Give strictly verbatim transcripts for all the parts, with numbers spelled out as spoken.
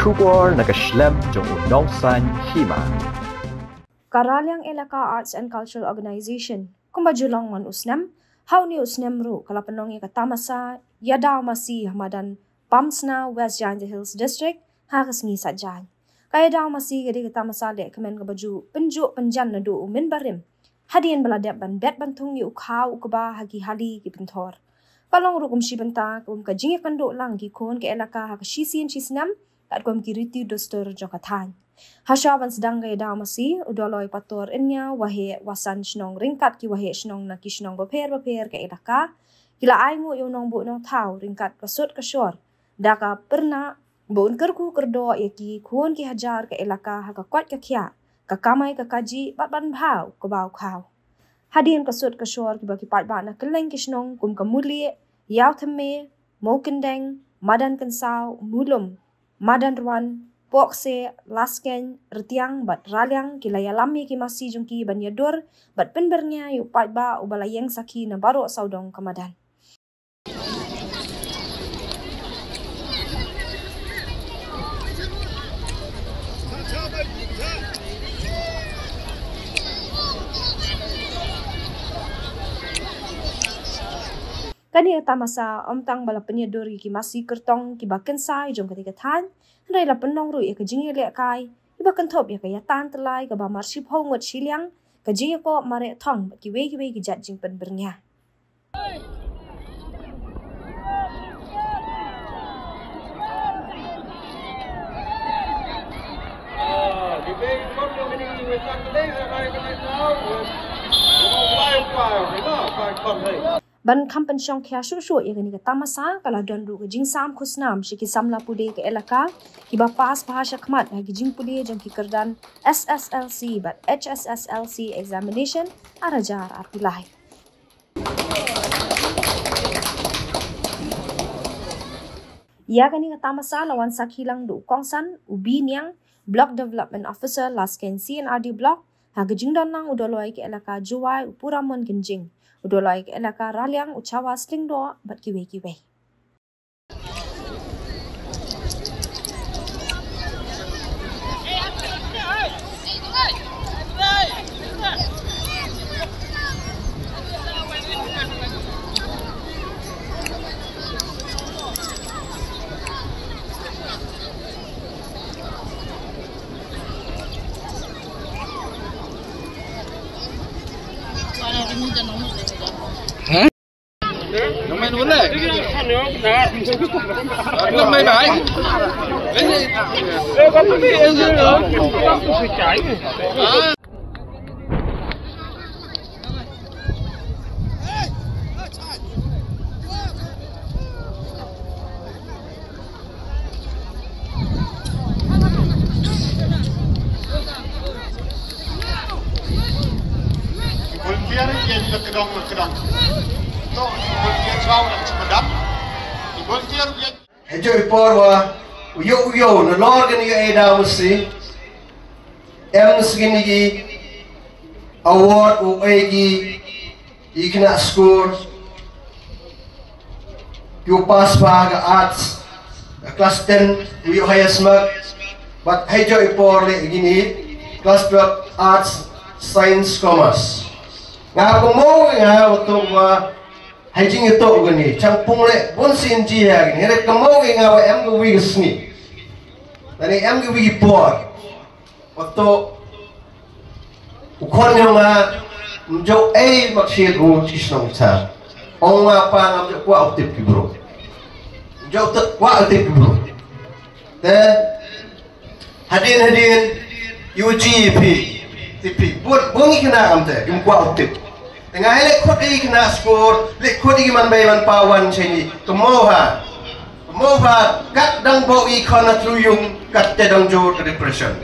Khubor na ka shlem jong u nongsan hima. Ka Raliang Elaka Arts and Cultural Organization, kumba ju long man u snem, ha une u snem ruh ka la pynlong ïa ka tamasa ïadaw masi ha madan Pamsna, West Jaintia Hills District, ha ka sngi Saitjaiñ. Ka ïadaw masi ka dei ka tamasa lehkmen kaba ju pynjuh pynjan naduh u mynbarim, hadien ba la dep ban bet ban thung ïa u khaw u kba ha ki hali ki pynthor. Ka long ruh kum shi bynta kum ka jingïakynduh lang ki khun ka elaka ha ka shisien shisnem, katkum ki riti dustur jong ka thaiñ. Hashwa ban sdang ka ïadaw masi, u Doloi Pator Ynñiaw, Waheh Wasan Shnong ryngkat ki Waheh Shnong na ki shnong bapher bapher ka elaka, ki la ainguh ïa u nongbuh nongthaw ryngkat ka sut ka shor da ka pyrnah ba un kyrkhu kyrdoh ïa ki khun ki hajar ka elaka ha ka koit ka khiah, ka kamai ka kajih bad ban bha u kba u khaw. Hadien ka sut ka shor kiba ki paidbah na kylleng ki shnong kum ka Mulieh, Ïawthymme, Mowkyndeng, Madan Kynsaw, Mulum, Madan Ruan, Pohkseh, Laskeiñ, Rtiang bad Raliang ki la ïalam ïa ki masi jong ki ban ïadur bad pynbyrngia ïa u paidbah uba la ïeng sakhi na baroh sawdong ka madan. Kane ka tamasa ym tang ba la pynïadur ïa ki masi kyrtong kiba kynsai jong kane ka thaiñ, hynrei la pynlong ruh ïa ka jingïalehkai iba kynthup ïa ka ïatan tyllai kaba mar shiphew ngut shiliang, ka jingïakop mareh thong bad kiwei kiwei ki jait jingpynbyrngia. Ban kham pynshongkhia shuh shuh ïa kane ka tamasa, ka la don ruh ka jingsam khusnam sha ki samla pule ka elaka kiba pass bha shakhmat ha ki jingpule jong ki kyrdan S S L C bad H S S L C examination ar hajar arphew lai. Ïa kane ka tamasa la wan sakhi lang da u kongsan u B Niang, Block Development Officer Laskeiñ C and R D Block, ha ka jingdon lang u Doloi ka elaka Jowai u Puramon Kynjing, u Doloi ka elaka Raliang u Chawas Lyngdoh bad kiwei kiwei. Volunteer ïa la ka dong la ka dong. To, volunteer chwa la ka madam. Volunteer ïa. Hei jooh i por wa u ïoh u ïoh na lor kane ka ïadaw masi. Em sngin ki award u ei ki i khynnah skur ki u pass bha ka arts, ka class ten u ïoh highest mark. Bad hei jooh i por leh kine class twelve arts, science, commerce. Nga ka mo nga wa to wa hei jingïatoh kane chang pung leh bun sien ji ha kane. Hynrei ka mo nga wa em ka wi ka sngi. Lane em ka wi ki por. Wat to u khon jong nga, ym jooh ei marksheet u chi shnong cha. Ong nga pa ngam jooh kwah u tip ki bru. Ym jooh kwah u tip ki bru. Te hadien hadien ïa u G P. Tip phi. Bun bun ki khynnah ngam te kim kwah u tip. Te nga leh khut ïa ki khynnah skur, leh khut ïa ki man bei man pa wan shane. Ka mo ha. Mo ba kat dang bok i khon na tru yung kat te dang jur ka depression.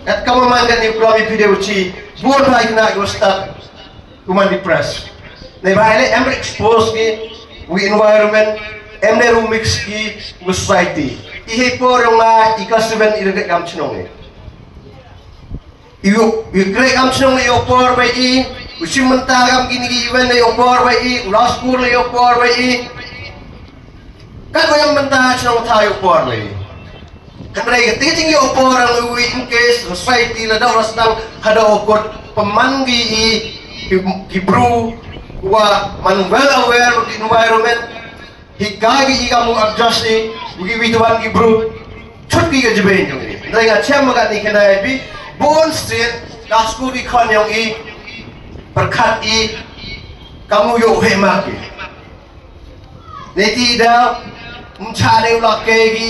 Kat ka mo man kat ni klom i pide uchi bun ba i kna i start kuman depress. Nei ba ile em expose ki wi environment, em ne ru mix ki wi society. I hei por yong nga i ka seven i rek kam chnong ni. Yu, yu krek am chnong yu por ba i, u chim mynta kam kini ki event yu por ba i, u la school yu por ba i. Kan yu mynta chnong tha yu por ba i. Hynrei ka te jingïoh por ang wi in case society la dau la sdang ha dau kot pynman ki i ki, ki bru wa man well aware of the environment. Hi ka ki i ka mu adjust i wi wi tuan ki bru chut ki ka jibin jong i. Hynrei nga chem ma ka ni kena i bi bon sien ka skur i khon yong i perkat i ka mu yo he ma ki. Neti da mcha de u la ke ki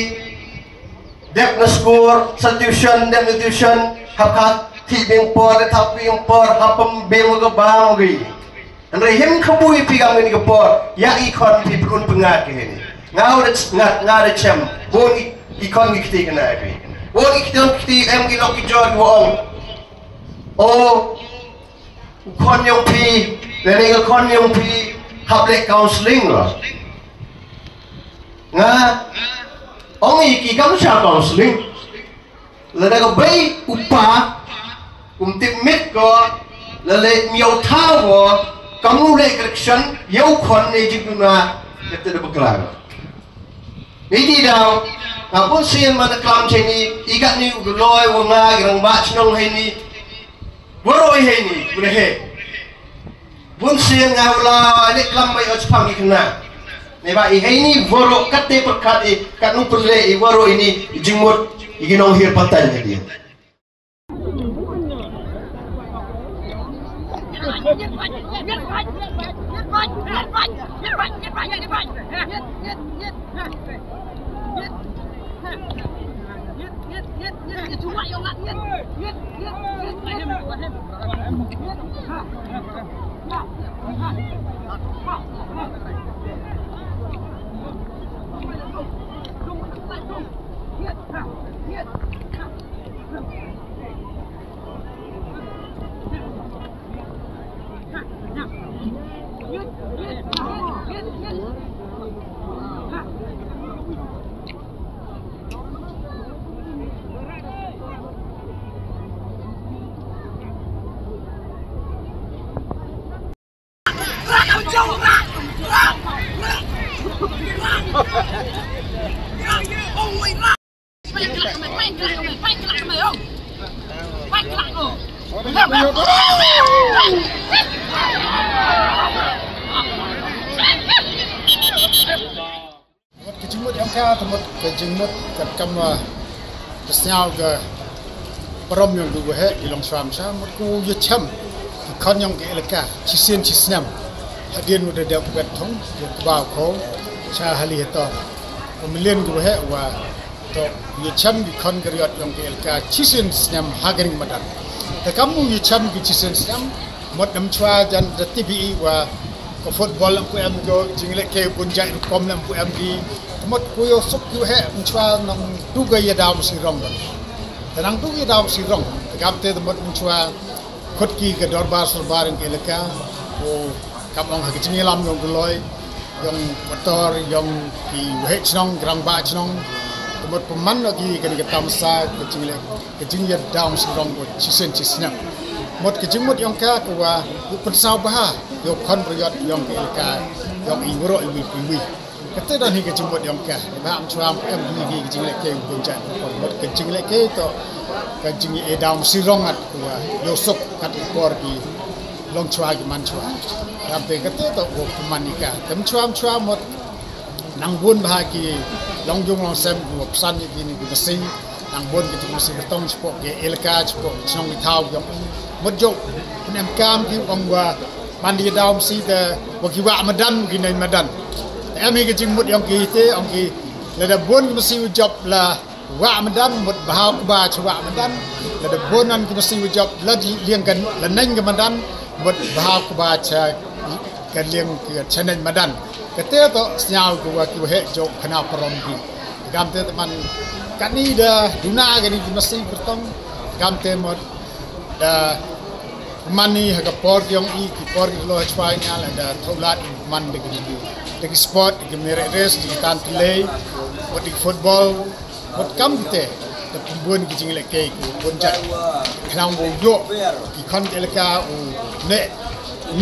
dep na skur sa tuition dep na tuition hap ka ti bing por de thap bing por hap pem bing ka ba mo gi. Hynrei him ka bui pi ka ngin ka por ya i khon pi prun pengat ke ni. Ngau de ngat ngau de chem bon i khon ki kti kena pi. Bon i kti kti em ki lok ki jor wong. O u khon yong pi lene ka khon yong pi hap le counseling lo. Nga ong i ki kam cha counseling. Lada ka bai u pa kum tip mit ko lale miau tha ko kamu le correction yau khon ne jik duna kete de bekla. Ni di dau ka pun sien mana klam cheni ikat ni u loi wa nga gerang ba chnong hai ni. Boro i hei ni bro he. Bun sien nga ula ni klam bai och pang i kena. Ne ba i hei ni boro kat te perkat i kat nu perle i boro i ni i jingmut i ginong hir patai ni dia. Mut ka jingmut yong ka, ka mut ka jingmut ka kam, ah, ka sñiaw ka parom yong ka waheh ki long shwa msha, mut ku yachem ki khon yong ka elaka chisien chisnem. Hadien u da dep wet thong, u kba u kho cha hali hator. Ka mlien ka waheh wa to yachem ki khon ka riot yong ka elaka chisien snem ha ka ring madan. Te kam u yachem ki chisien snem, mut nam chwa jan da tibi wa ka football lam ku em ko jingleh ke bun jai rukom lam ku em ki. Mut ku yo suk ku he mchwa nang tu ga ya dam si rong. Te nang tu ya dam si rong. Te kam te mut mchwa khut ki ka dorbar sorbar ke elaka. Ko kam ong ha ki jingyalam yong ka loi yong pator yong ki waheh chnong grang ba chnong. Te mut peman ki ka ni ka tamsa ka jingleh ka jingïadam sirong ko chisien chisnem. Mut ka jingmut yong ka ka wa u pynsñiaw bha yow khon bariot yong ka elaka yong i wuro i wi pi wi. Kate don hi ka jingmut yong ka ba am chwa em hi hi ka jingleh ke u bunjat ko mut ka jingleh ke to ka jingïadam sirong at ka wa yow suk kat ka por ki long chwa ki man chwa. Ram te kate to ko pman i ka tem chwa am chwa mut nang bun bha ki long jung long sem ki wa psan ki ni ki basi. Nang bun ki tu masi ka tong chipok ki elaka chipok chnong ki thaw ki ong mut jok. Pun em kam ki ong wa man di daw masi te wa ki wa madan ki nai madan. Em hi ki jingmut yong ki te ong ki lada bun ki masi u jop la wa madan mut bha ku ba chwa madan. Lada bun nan ki masi u jop la liang kan la nai ka madan mut bha ku ba cha ka liang ka chaneng madan. Kate to sñiaw ku wa ki wa he jok khana parom ki. Gam te man kani da duna gani ki masi kurtong. Gam te mot da mani ha ka por ki ong i ki por ki lo chwa nya la da tholat man de ki. De ki sport ki mere res ki tan tlei. Wat ki football. Mut kam kite da pynbun ki jingleh ke ki pynjat khnang bo yo ki khon ki elaka u ne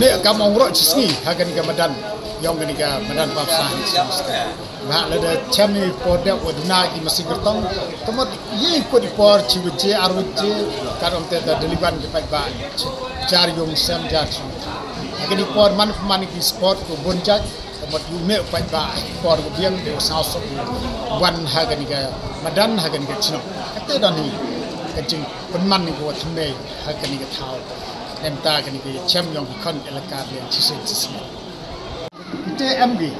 ne kam ong ro chisngi ha kan ka madan. Yong kani ka madan pap sa ni song ska. Ba lada chem i por dep wa duna ki masi kertong. Temot ye kut i por chi waje ar waje. Kar om te da deliban ki paidbah. Jar yong sem jar chi. Kani por man man ki sport ko bun jat. Temot yu me paidbah i por ko biang de saw sok wan ha kani ka madan ha kani ka chnong. Kate don hi ka jing penman ni ko thymme ha kani ka thaw. Nemta kani ka chem yong ki khon elaka de chi sen chi sen. Kite em gi,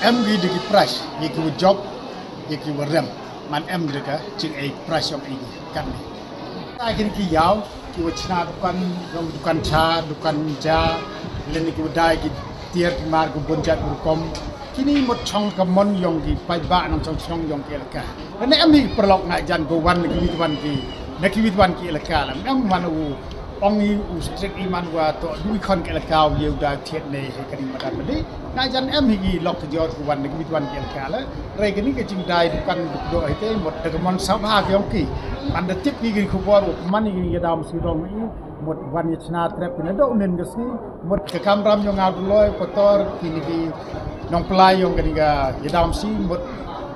em gi de ki price, ye ki wa jop, ye ki wa rem. Man em de ka, jing ei price yong ei gi, kan ni. Ta kin ki yaw, ki wa chna dukan, yong dukan cha, dukan ja, len ki wa dai ki tiar ki mar ki bun jat bun kom. Kini mot chong ka mon yong ki paidbah nong chong chnong yong ki elaka. Lane em hi paralok ngai jan ko wan na ki wit wan ki, na ki wit wan ki elaka la. Em wan u ong i u strict i man wa to dui khon ke elaka u ye u da thiet ne he kani madan madi. Nga jan em hi ki lok ke jor ku wan ki mit wan ke elaka la. Re kani ke jing dai dukan duk do he te mot da ke mon sa bha ke ong ki. Man da tip ki ki khubor u man i ki dam si dong i mot wan i chna trep ki na do nen ke si mot ke kam ram yong au loi kotor ki ni ki nong pelai yong kani ka ye dam si mot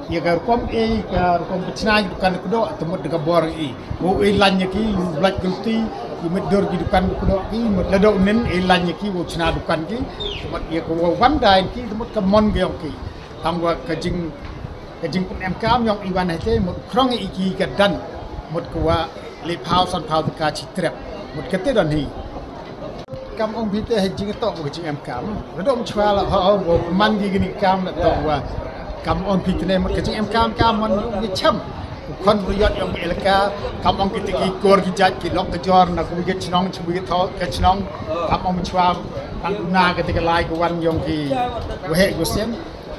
Ye ka rukom e, ka rukom pechna dukan kdo, temut de ka bor e. Wo e lan ye ki, yu blat gulti, yu met dor ki dukan kdo ki, met lado nen e lan ye ki, wo chna dukan ki, temut ye ka wo wan dai ki, temut ka mon ge yong ki. Tang wa ka jing, ka jing pun em kam yong i wan hete, mut krong e ki ka dan, mut ka wa le pau san pau ka chi trep, mut ka te don hi. Kam ong phi te he jing to ka jing em kam. Ka dom chwa la ho ho bo man gi ni kam la to wa. Kam ong phi te ne ka jing em kam kam man ni cham. Kon ru yot yong elaka kam ong ki te ki kor ki jat ki lok ka jor na ku ge chnong chu ge tho ka chnong. Kam ong chwa pan na ka te ka lai ka wan yong ki wa he go sen.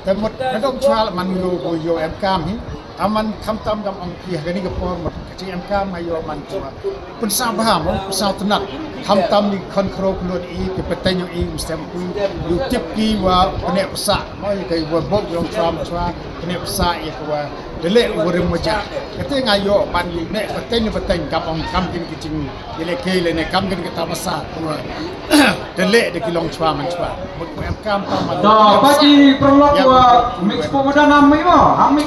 Te mut na dong chwa man yo bo yo em kam hi. Aman kam tam kam ong ki ha ni ka por mut ka chi em kam ha yo man chwa. Pun sa ba mo pun sa tnat. Kam tam ni kon kro klot i ki peteng i u sem ku. Yu tip ki wa pne psa. Mo i ka wa bo yong chwa chwa pne psa i ka wa dele wa rim mo ja. Ka te nga yo man yu ne peteng ni peteng kam ong kam kin ki ching. Ye le ke le ne kam kin ka ta psa. Dele de ki long chwa man chwa. Mut em kam tam man. Da ba ki perlok wa mix po madan am mi mo. Am mi.